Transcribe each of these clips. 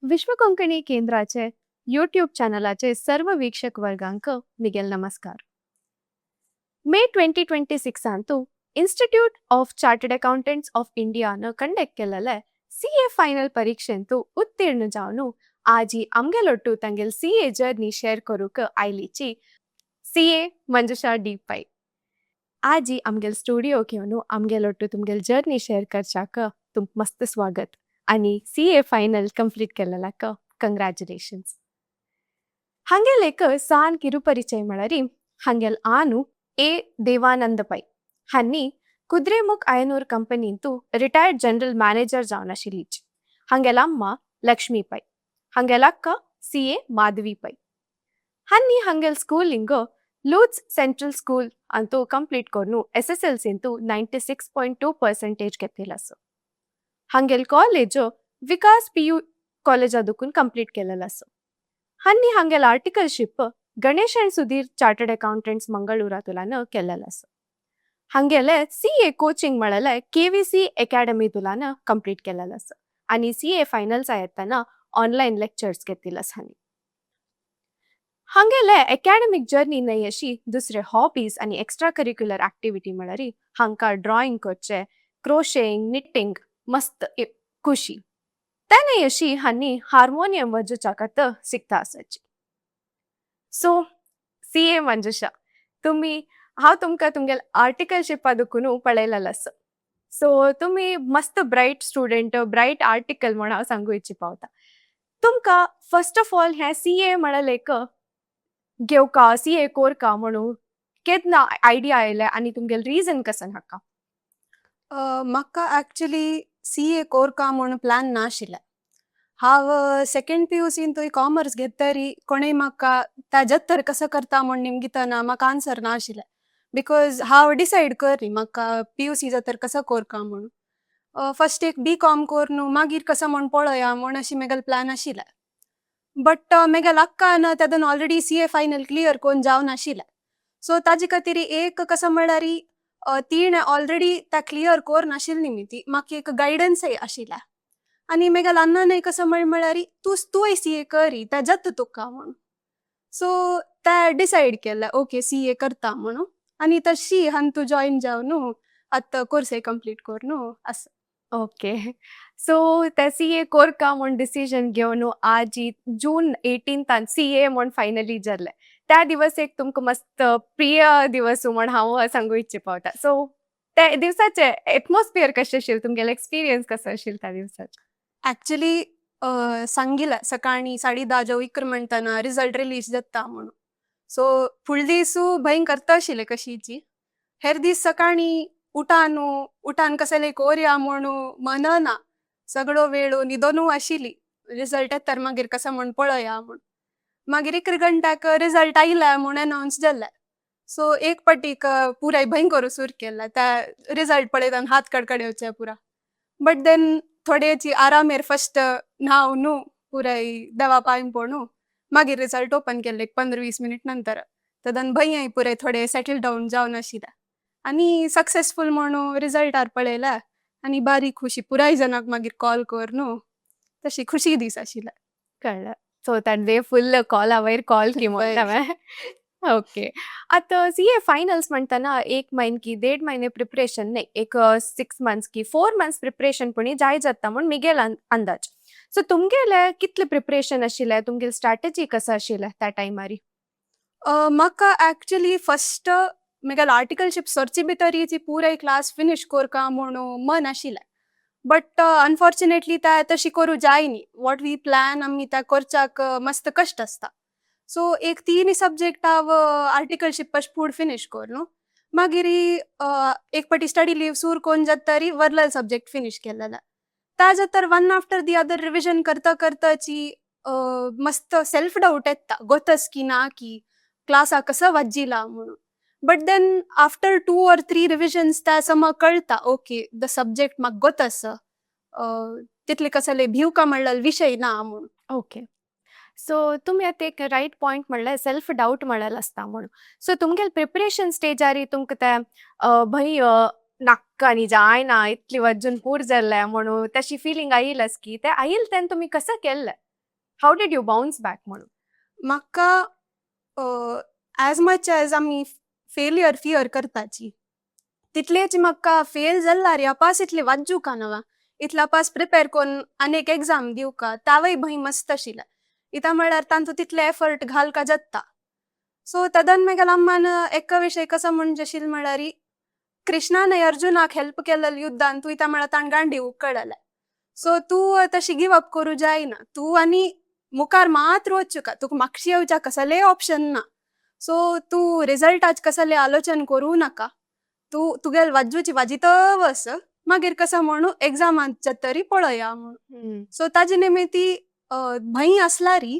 विश्व कोंकणी केंद्राचे यूट्यूब चॅनलाचे सर्व वीक्षक वर्गांक मिगेल नमस्कार. मे 2026 Institute of Chartered Accountants of इंडियानं कंडक्ट केलेले सीए फायनल परीक्षेंतु उत्तीर्ण जावन आजी आमगेलोट्टू तांगेल सीए जर्नी शेअर करूक आयलीची सीए मंजुषा डी पै. आजी आमगेल स्टुडिओ घेवन आमगेलोट्टू तुमगेल जर्नी शेअर करच्याक तुमक मस्त स्वागत आणि सीए फायनल कंप्लीट केलेल्याक कंग्रॅच्युलेशन्स. हांगेल एक सान ಕಿರುಪರಿಚಯ म्हळ्यार हांगेल ಆನು ಎ ದೇವಾನಂದ ಪೈ हांनी कुद्रेमुख आयनोर कंपनींतू रिटायर्ड जनरल मॅनेजर जावन आशिल्लीच. हांगेल अम्मा लक्ष्मी पै, हांगेल अक्का सी ए माधवी पै. हांनी हांगेल स्कूलिंग लूट्स सेंट्रल स्कूल अंतू कंप्लीट करून एसएसएलसींतू 96.2 पर्सेंटेज घेतलेलो आसा. हांगेल कॉलेज विकास पीयू कॉलेजादुकून कंप्लीट केलेलो आसा. हांनी हांगेल articleship Ganesh and Sudhir chartered accountants मंगळूरातुलान केलेलो आसा. हांगेले सी ए कोचिंग म्हळ्यार केव्हीसी अकॅडमी तुलान कंप्लीट केलेलो आसा आनी सी ए फायनल्स येतना ऑनलायन लेक्चर्स घेतिल्ले आसा. हांणी हांगेले अकॅडमिक जर्नी न्हय अशी दुसरे हॉबीज आनी एक्स्ट्रा करिक्युलर ऍक्टिव्हिटी म्हळ्यार हांकां ड्रॉइंग करचें, क्रोशेइंग, निटिंग मस्त खुशी. ते न्हय अशी हांणी हार्मोनियम वाजोवच्याक शिकता आसाची. सो सी ए मंजुषा, तुमी हांव तुमकां तुमगेल आर्टिकलशिपा दुखून पळयलेलें आसा. सो तुमी मस्त ब्रायट स्टुडंट, ब्रायट आर्टिकल म्हण हांव सांगू इच्छी पावता. तुमकां फर्स्ट ऑफ ऑल हें सी ए म्हळ्यार एक घेवका, सी ए कोरका म्हणून केन्ना आयडिया आयले आनी तुमगेल रिजन कसन हाका? म्हाका एक्चुली सी ए कोरका म्हूण प्लॅन नाशिल्लें. हांव सेकंड पीयूसीन थंय कॉमर्स घेतरी कोणेय म्हाका ताज्यात तर कसो करता म्हूण निमगितना म्हाका आन्सर नाशिल्लें, because हांव डिसायड करनी म्हाका पीयूसी जातर कसो कोरका म्हणून. फर्स्ट एक बी कॉम कोर न्हू, मागीर कसो म्हूण पळोवया म्हूण अशी म्हागेलें प्लॅन आशिल्लें. बट म्हागेल्या अक्कान तेदोन ऑलरेडी सीए फायनल क्लियर कोन्न जावन आशिल्लें. सो ताजे खातीर एक कसो म्हळ्यार तिणें ऑलरेडी त्या क्लियर कोर नाशिल्ली न्ही, ती म्हाका एक गायडन्सय आशिल्लें. आनी म्हागेल्या अण्णानय कसो म्हळ्यार तूं तूंय सी ए करी, तें जाता तुका म्हणून. सो तें डिसायड केलें, ओके, सी ए करता म्हणून. आनी तशी हांव जॉयन जावन न्हू आतां कोर्सय कंप्लीट कोर न्हू आसा. ओके, सो ते सी ए कोरका म्हूण डिसिजन घेवन आजी जून 18तान सी ए म्हूण फायनली जाल्लें. त्या दिवस एक तुमकां मस्त प्रिय दिवस म्हूण हांव सांगू इच्छी पावता. सो त्या दिवसाचे एटमॉस्फियर कशें आशिल्लें, तुमगेलें एक्सपिरियन्स कसो आशिल्लो त्या दिवसाचो? एक्चुली सांगिल्लें सकाळीं 10:30 जो इकर म्हणटना रिजल्ट रिलीज जाता म्हणून. सो फुडले दीसू भंय करता आशिल्लें कशीची. हेर दीस सकाळीं उठान उठान कसले कोरया म्हणून मनना, सगळो वेळ न्हिदोनू आशिल्ली, रिजल्ट येता मागीर कसो म्हूण पळोवया म्हूण. मागीर इकरा घंट्याक रिजल्ट आयला म्हूण अनावन्स जाल्लें. सो एक पाटीक पुराय भंय करूं सुरू केल्लें त्या रिजल्ट पळयतना, हात कडकडेवचे पुरा. बट then थोडेची आरामेर फर्स्ट न्हांव न्हू, पुराय देवा पांय पडून मागीर रिजल्ट ओपन केल्ले एक 15-20 मिनीट नंतर. तेदोन भंय पुराय थोडे सेटल डावन जावन आशिल्लें आनी सक्सेसफूल म्हणून रिजल्टार पळयलें आनी बारी खुशी, पुराय जाणांक मागीर कॉल कर न्हू, तशी खुशी दीस आशिल्ले. कळ्ळें. सो that full call वयर कॉल की म्हणटा. ओके, आतां सी ए फायनल्स म्हणटना एक म्हयनो की देड म्हयने प्रिपरेशन न्ही, एक 6 मंथ्स की 4 मंथ्स प्रिपरेशन पुणी जाय जाता म्हूण मिगेल अंदाज. सो तुमगेले कितले प्रिपरेशन आशिल्लें, तुमगेले स्ट्रॅटजी कसो आशिल्लें त्या टायमारी? म्हाका एक्चुली फर्स्ट म्हागेलें आर्टिकलशीप सोरचे भितर पुराय क्लास फिनीश कोरका म्हणून मन आशिल्लें. बट अनफॉर्चुनेटली ते तशी करूं जाय न्ही, what we plan आमी त्या करच्याक मस्त कश्ट आसता. सो एक तीन सब्जेक्ट हांव आर्टिकलशीप अशें फूड फिनीश कर न्हू, मागीर एक पाटी स्टडी लीव सूर कोन्न जाता वरलेले सब्जेक्ट फिनीश केलेले. त्या जातर one after the other revision करता करताची मस्त सेल्फ डावट येता, गोतस की ना की क्लासाक कसो वाजिला म्हणून. But then after two or three revisions त्या समज कळटा, ओके, the subject म्हाका गोत आसा, तितले कसले भिवका म्हणलेलो विशय ना म्हणून. ओके, सो तुमी आतां एक रायट पॉयंट म्हणल्यार सेल्फ डावट म्हणलेलें आसता म्हणून. सो तुमगेले प्रिपरेशन स्टेजार तुमकां तें भंय नाक्का न्ही, जायना, इतली वजून पूर जाल्लें म्हणून तशी फिलींग आयिल्लें की तें आयिल्लें तेन्ना तुमी कसो केल्लें? How did you bounce back म्हणून? म्हाका एज मच एज आमी फेलियर फियर करताची, तितलेच म्हाका फेल जाल्यार अपास इतले वाजूका नवा, इतले अपास प्रिपेर करून आनी एक एग्जाम दिवका, तावय भंय मस्त आशिल्लें. इता म्हळ्यार तांतू तितले एफर्ट घालका जाता. सो तदन मागीर अम्मान एका विशय कसो म्हणजे आशिल्लें म्हळ्यार, कृष्णान अर्जुनाक हेल्प केलें युद्धान, तूं इता म्हळ्यार ताण गांडी उकळलें. सो तूं तशी गिव अप करूं जायना, तूं आनी मुखार मात्र वचूका, तुका मागशी येवच्या कसलेय ऑप्शन ना. सो तूं रिजल्टाच कसलें आलोचन करूं नाका, तूं तुगेल वाजूची वाजित वस, मागीर कसो म्हणू एग्जामांत जातरी पळया म्हणून. सो ताजे निमिती भंय आसलारी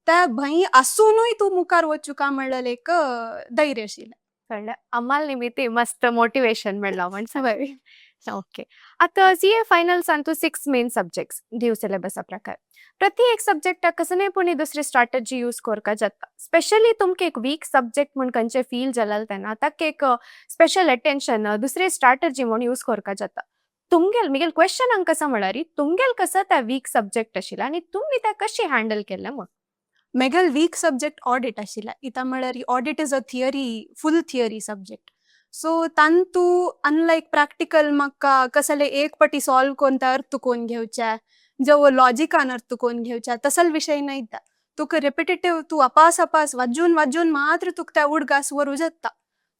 त्या भंय आसुनूय तूं मुखार वचूका म्हणलें एक धैर्य आशिल्लें. कळ्ळें. अम्माल निमित्ती मस्त मोटिवेशन मेळ्ळा म्हण सांग. ओके, आतां सीए फायनल्सान तूं 6 मेन सब्जेक्ट्स ड्यू सिलेबसा प्रकार, प्रति एक सब्जेक्टाक कसले पूण दुसरी स्ट्रॅटजी यूज करपा जाता. स्पेशली तुमकां एक वीक सब्जेक्ट म्हूण खंयचे फील जाल्यार तेन्ना ताका एक स्पेशल अटेन्शन, दुसरी स्ट्रॅटजी म्हूण यूज करपा जाता. तुमगेल मिगेल क्वेश्चन हांगा कसो म्हळ्यार, तुमगेल कसो त्या वीक सब्जेक्ट आशिल्लो आनी तुमी त्या कशी हँडल केलें म्हूण? मेगल वीक सब्जेक्ट ऑडिट आशिल्लें. इता म्हळ्यार audit is a theory, full theory subject. So तांतू अनलायक प्रॅक्टिकल म्हाका कसले एक पटी सॉल्व कोन्न ते अर्थ कोन्न घेवचे, जवळ लॉजिकान अर्थ कोन्न घेवचे, तसल विशय न्हय. तुका रिपिटेटिव्ह, तूं अपास अपास वाजून वाजून मात्र तुका त्या उडगास व्हरूं जाता.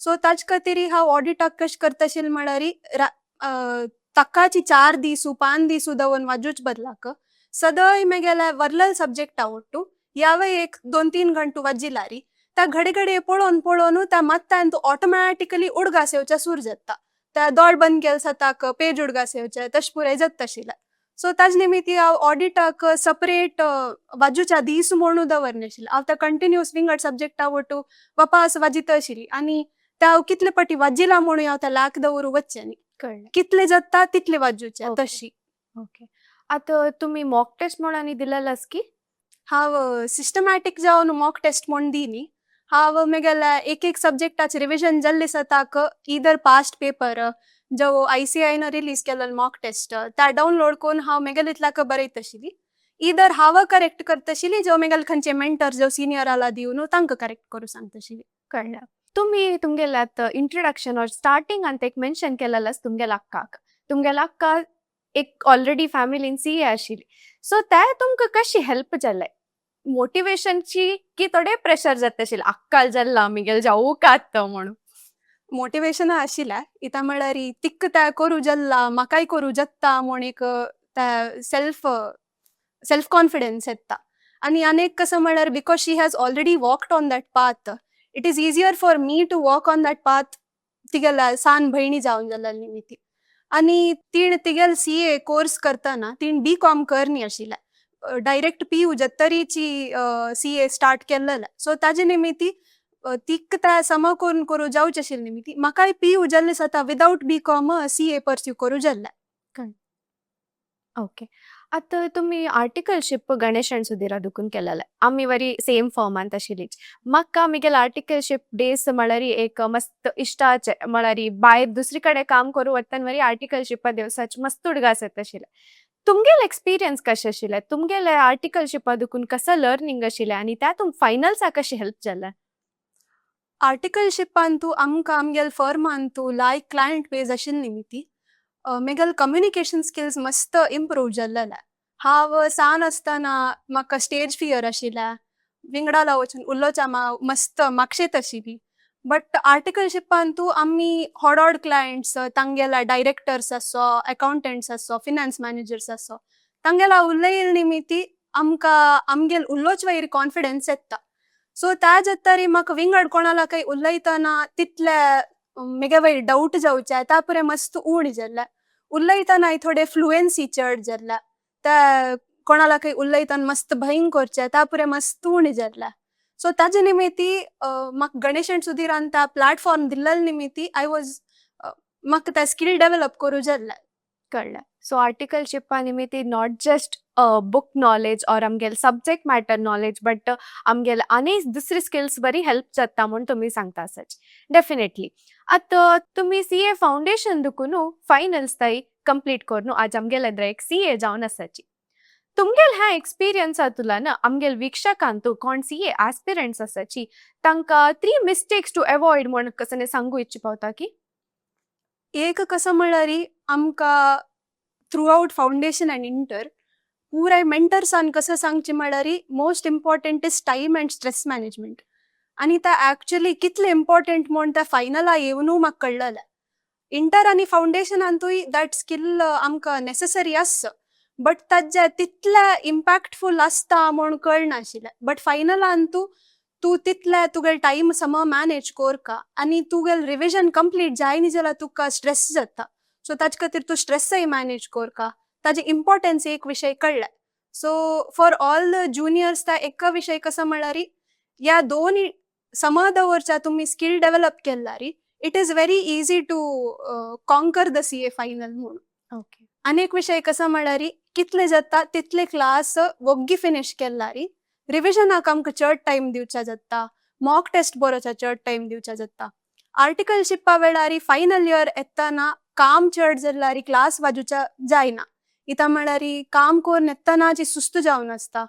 सो ताजे खातीर हांव ऑडिटाक कशें करता आशिल्लें म्हळ्यार, ताकाची 4 दीस 5 दीस दवरून वाजूच बदलाक सदय मेगेल्या वरलल सब्जेक्टा ಒಟ್ಟು ಯಾವೇ एक 2-3 घंटू वाजिलारी, त्या घडे घडये पळोवन पळोवन त्या मात्तान तूं ऑटोमॅटिकली उडगास येवच्या सूर जाता. त्या दोळ बंद केल जाताक पेज उडगास येवचे, तशें पुराय जाता आशिल्लें. सो ताजे निमित्ती हांव ऑडिटाक सपरेट वाजूच्या दीस म्हणून दवरनाशिल्लें. हांव त्या कंटिन्युअस विंगड सब्जेक्टा ಒಟ್ಟು वापास वाजिता आशिल्ली आनी त्या हांव कितले पटी वाजिला म्हणून हांव त्या लाख दवरूं वचचें न्ही. कळ्ळें. कितले जाता तितले वाजूचे. तशी. ओके, आतां तुमी मॉक टेस्ट म्हणून आनी दिलेलास की? हांव सिस्टमॅटीक जावन मॉक टेस्ट म्हूण दिनी. हांव मेगेल्या एक एक सब्जेक्टाचे रिविजन जाल्ले सताक इदर पास्ट पेपर जो आयसीएआयन रिलीज केलेलो मॉक टेस्ट, त्या डावनलोड करून हांव मेगेले इतल्याक बरयत आशिल्ली. इदर हांव करेक्ट करता आशिल्ली, जो मेगेले खंयचे मेंटर जो सिनियर आला दिवन तांकां करेक्ट करूं सांगता आशिल्ली. कळ्ळें. तुमी तुमगेल्या आतां इंट्रोडक्शन ऑर स्टार्टिंग आंत एक मेन्शन केलेलें तुमगेल्या अक्काक. तुमगेल्या अक्का एक ऑलरेडी फॅमिलीन सीए आशिल्ली. सो ते तुमकां कशी हेल्प जाले? मोटिवेशनची की थोडे प्रेशर जाता आशिल्लें, अक्काल जाल्ला मिगेल जावूंक म्हणून? मोटिवेशन आशिल्लें. इता म्हळ्यार तिक्क त्या करूं जाल्ला, म्हाकाय करूं जाता म्हूण एक त्या सेल्फ सेल्फ कॉन्फिडन्स येता. आनी आनी एक कसो म्हळ्यार, because she has already walked on that path, it is easier for me to walk on that path. तिगेल्या सान भयणी जावन जाल्ल्या निमित्ती आनी तीण तिगेल सीए कोर्स करतना तीण बी कॉम करनी आशिल्लें, डायरेक्ट पीयू जातरीची सीए स्टार्ट केल्लेलें. सो ताजे निमित्ती तिक त्या सम करून करूं जावचें आशिल्लें निमित्ती म्हाकाय पीयू जाल्लें जाता विदावट बी कॉम सीए पर्स्यू करूं जाल्लें. ओके, आतां तुमी आर्टिकलशीप गणेश आनी सुधीरा दुकून केलेलें. आमी वरी सेम फर्मांत आशिल्लीच. म्हाका मिगेल आर्टिकलशीप डेज म्हळ्यार एक मस्त इश्टाचे, म्हळ्यार भायर दुसरी कडेन काम करूं वतना वरी आर्टिकलशिपा दिवसाचे मस्त उडगास येता आशिल्ले. तुमगेले एक्सपिरियन्स कशें आशिल्लें? तुमगेले आर्टिकलशिपा दुकून कसो लर्निंग आशिल्लें आनी त्या तुमकां फायनल्साक कशें हेल्प जालें? आर्टिकलशिपांतू आमकां आमगेल फर्मांतू लायक क्लायंट बेज आशिल्ली निमित्ती मेगेल कम्युनिकेशन स्किल्स मस्त इम्प्रूव जाल्लेले. हांव सान आसतना म्हाका स्टेज फियर आशिल्लें, विंगडाला वचून उलोवच्या मस्त मागशेत आशिल्ली. बट आर्टिकलशिपांतू आमी होड होड क्लायंट्स, तांगेले डायरेक्टर्स आसो, अकाउंटंट्स आसो, फिनान्स मॅनेजर्स आसो, तांगेला उलयल निमित्ती आमकां आमगेल उलोवचे वयर कॉन्फिडन्स येता. सो त्या जातरी म्हाका विंगड कोणाला काही उलयतना तितले मेगे वयर डावट जावचे त्या पुरे मस्त उण जाल्ले. उलयतना थोडे फ्लुएन्सी चड जाल्ले. त्या कोणाला काही उलयतना मस्त भंय करचे त्या पुरे मस्त उण जाल्ले. सो ताजे निमित्ती म्हाका गणेश आनी सुधीरान त्या प्लॅटफॉर्म दिल्लेले निमित्ती I was म्हाका त्या स्किल डेव्हलप करूं जाल्लें. कळ्ळें. सो आर्टिकलशिपा निमित्ती not just book knowledge or आमगेले सब्जेक्ट मॅटर नॉलेज, बट आमगेले आनी दुसरी स्किल्स बरी हेल्प जाता म्हूण तुमी सांगता आसाच. डेफिनेटली. आतां तुमी सीए फावंडेशन दुकून फायनल्स ताई कंप्लीट करून आज आमगेले एक सीए जावन आसाची. तुमगेल ह्या एक्सपिरियन्सा तुलान आमगेल वीक्षकांतू कोण सीए आस्पिरंट्स आसाची तांकां थ्री मिस्टेक्स टू अवॉयड म्हण कसने सांगू इच्छी पावता की? एक कसं म्हळ्यार आमकां through out foundation and inter पुराय मेंटर्सान कसं सांगचें म्हळ्यार most important is time and stress management. आनी ते एक्चुअली कितलें इम्पॉर्टंट म्हूण त्या फायनला येवनू म्हाका कळ्ळलें. इंटर आनी फावंडेशनांतूय that skill आमकां नेसेसरी आसता, बट ताजे तितले इम्पॅक्टफूल आसता म्हूण कळनाशिल्लें. बट फायनलान तूं तूं तितले तुगेले टायम सम मॅनेज कोरका आनी तुगेलें रिविजन कंप्लीट जायना जाल्यार तुका स्ट्रेस जाता. सो ताजे खातीर तूं स्ट्रेसय मॅनेज कोरका. ताजे इम्पॉर्टन्स एक विशय कळ्ळें. So for all the juniors त्या एका विशय कसो म्हळ्यार ह्या दोन सम दवरच्या तुमी स्कील डेव्हलप केल्यार it is very easy to conquer the CA final म्हणून. आनी एक विशय कसो म्हळ्यार कितले जाता तितले क्लास वोग्गी फिनीश केल्यार रिविजनाक आमकां चड टायम दिवचा जाता, मॉक टेस्ट बरोवचा चड टायम दिवचा जाता. आर्टिकलशिपा वेळार फायनल इयर येतना काम चड जाल्यार क्लास वाजूच्या जायना. इता म्हळ्यार काम करून येतना जी सुस्त जावन आसता,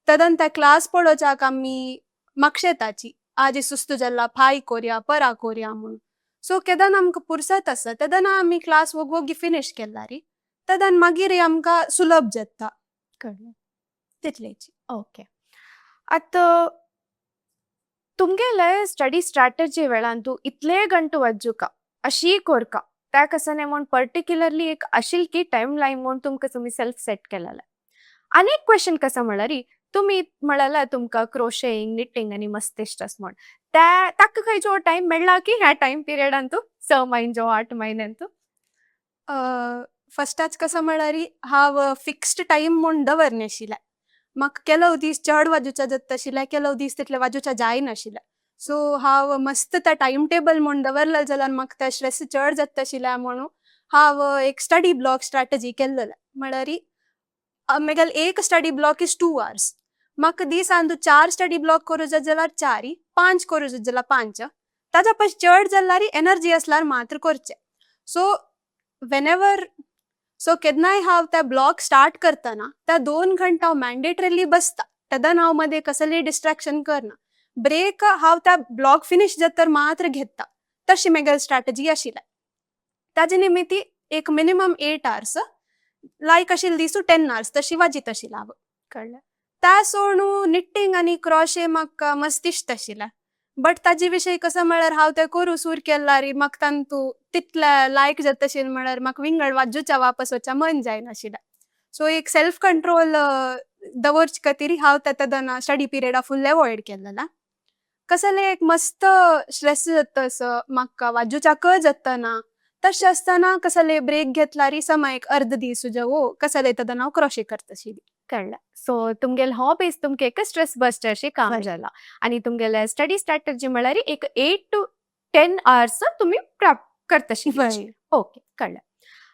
तेदन त्या क्लास पळोवच्याक आमी मागशेताची आजी सुस्त जाला, फाय कोरया परा कोरया म्हणून. सो केदन आमकां पुरसत आसा तेदना आमी क्लास वोगी फिनीश केल्यार तेदन मागीर आमकां सुलभ जाता. कळ्ळें. तितलेंच. ओके, आतां तुमगेले स्टडी स्ट्रॅटजी वेळान तूं इतले गंटो वाजुका अशी कोरका त्या कसाने म्हूण पर्टिक्युलरली एक अशील की टायम लायन म्हूण तुमकां तुमी सेल्फ सेट केलेले? आनी एक क्वेश्चन कसा म्हळ्यार तुमी म्हळ्यार तुमकां क्रोशेइंग, निटींग आनी मस्त इश्ट आसा म्हूण, त्या ताका खंयचो टायम मेळ्ळा की ह्या टायम पिरियडान तूं 6 म्हयने 8 म्हयन्यान तूं? फस्टाच कसं म्हळ्यार हांव फिक्स्ड टायम म्हूण दवरनाशिल्लें. म्हाका केलव दीस चड वाजूच्या जाता आशिल्लें, केलव दीस तितले वाजूच्या जायनाशिल्लें. सो हांव मस्त त्या टायम टेबल म्हूण दवरलें जाल्यार म्हाका तें स्ट्रेस चड जाता आशिल्लें म्हणून हांव एक स्टडी ब्लॉक स्ट्रॅटजी केल्लेलें. म्हळ्यार म्हगेलें एक study block is 2 hours. म्हाका दिसान तूं चार स्टडी ब्लॉक करूं जात जाल्यार चार, पांच करूं जात जाल्यार पांच, ताच्या पयस चड जाल्यार एनर्जी आसल्यार मात्र करचें. सो वेनेवर सो केन्नाय हांव त्या ब्लॉक स्टार्ट करतना त्या 2 घंटा हांव मॅन्डेटरीली बसता. तेदन हांव मदें कसलेय डिस्ट्रॅक्शन करना. ब्रेक हांव त्या ब्लॉक फिनीश जातर मात्र घेता. तशी म्हगेली स्ट्रॅटजी आशिल्ली. ताजे निमित्ती एक मिनिमम 8 आवर्स, लायक आशिल्ले दीस 10 आवर्स तशी वाजीत आशिल्लें हांव. कळ्ळें. त्या सोडून निट्टींग आनी क्रोशे म्हाका मस्त इश्ट आशिल्लें, बट ताजे विशय कसो म्हळ्यार हांव तें करूं सूर केल्यार म्हाका तांतू तितलें लायक जाता अशें म्हळ्यार म्हाका विंगड वाजूच्या वापस वचच्या मन जायनाशिल्लें. सो एक सेल्फ कंट्रोल दवरचे खातीर हांव तें तेदना स्टडी पिरियडा फुल्ल एवॉयड केलेलें. कसलें एक मस्त स्ट्रेस जाता असो म्हाका वाजूच्याकय जातना, तशें आसतना कसले ब्रेक घेतल्यार समय एक अर्द दीस वो कसले तेदना हांव क्रोशे करता आशिल्ली. कळ्ळें. सो तुमगेले हॉबीज तुमकां एक स्ट्रेस बस्टर अशें काम जाला आनी तुमगेले स्टडी स्ट्रॅटजी म्हळ्यार एक 8 टू 10 आवर्स तुमी प्राप्त करता. ओके, कळ्ळें.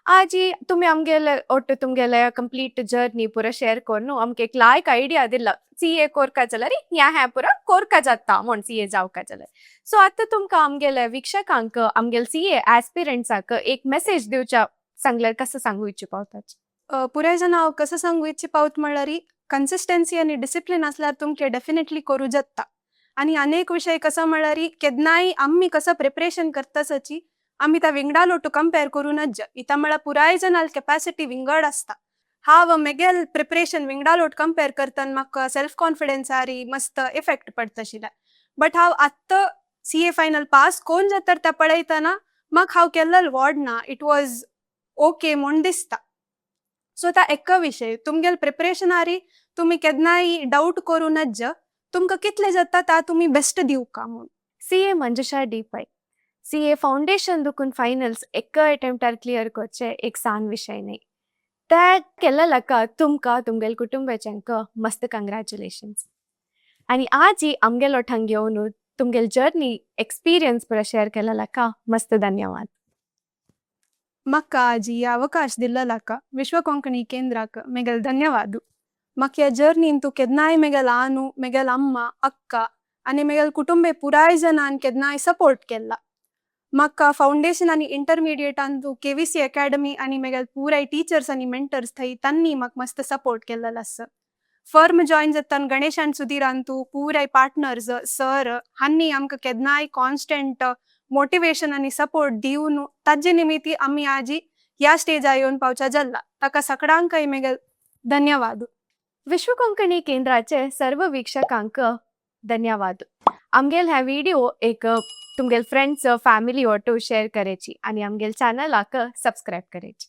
आजी तुमी आमगेले ಒಟ್ಟು तुमगेले कंप्लीट जर्नी पुरा शेअर करून आमकां एक लायक आयडिया दिला, सीए कोरका जाल्यार ह्या ह्या पुरा कोरका जाता म्हूण, सीए जावका जाल्यार. सो आतां तुमकां आमगेले वीक्षकांक, आमगेले सीए एस्पिरंट्साक एक मेसेज दिवच्या सांगल्यार कसो सांगू इच्छी पावता? पुराय जाण हांव कसो सांगू इच्छी पावत म्हळ्यार कन्सिस्टन्सी आनी डिसिप्लीन आसल्यार तुमकां डेफिनेटली करूं जाता. आनी अनेक विशय कसो म्हळ्यार केन्नाय आमी कसो प्रिपरेशन करतासची आमी त्या विंगडा लोटू कंपेर करूं नज. इता म्हळ्यार पुराय जाणाल कॅपॅसिटी विंगड आसता. हांव म्हगेल प्रिपरेशन विंगडा लोट कंपेर करतना म्हाका सेल्फ कॉन्फिडन्सारी मस्त इफेक्ट पडता आशिल्लें. बट हांव आत्तां सीए फायनल पास कोण जाता तें पळयतना म्हाका हांव केल्लें वॉड ना, it was okay म्हूण दिसता. सो त्या एका विशय तुमगेले प्रिपरेशनारी तुमी केन्नाय डावट करूं नज. तुमकां कितलें जाता ता तुमी बेस्ट दिवका म्हूण. CA Manjusha D pi, CA foundation दुकून फायनल्स एका अटेम्प्टार क्लियर करचें एक सान विशय न्ही. ते केल्लेलाका तुमकां तुमगेले कुटुंबाच्यांक मस्त कंग्रॅच्युलेशन्स. आनी आजी आमगेलो ठंग येवन तुमगेले जर्नी एक्सपिरियन्स पुरा शेअर केल्लेलाका मस्त धन्यवाद. म्हाका आजी ही अवकाश दिल्लेलाका विश्व कोंकणी केंद्राक मेगेल धन्यवाद. म्हाका ह्या जर्नीन तूं केन्नाय मेगेल आनू, मेगेल अम्मा, अक्का आनी मेगेल कुटुंबे पुराय जाणान केन्नाय सपोर्ट केल्ला. म्हाका फावंडेशन आनी इंटरमिडिएटांतू केवीसी अकॅडमी आनी मेगेल पुराय टिचर्स आनी मेंटर्स थंय तांणी म्हाका मस्त सपोर्ट केल्लेलो आसा. फर्म जॉयन जातान गणेश आनी सुधीरांतू पुराय पार्टनर्स सर हांनी आमकां केन्नाय कॉन्स्टंट मोटिवेशन आनी सपोर्ट दिवन ताजे निमित्ती आमी आजी ह्या स्टेजार येवन पावच्या जाल्ला. ताका सगळ्यांकय मेगेल धन्यवाद. विश्व कोंकणी केंद्राचे सर्व वीक्षकांक धन्यवाद. आमगेल ह्या व्हिडिओ एक तुमगेल फ्रेंड्स फॅमिली ओटू शेअर करायची आणि आमगेल चॅनलाक सबस्क्राईब करायची.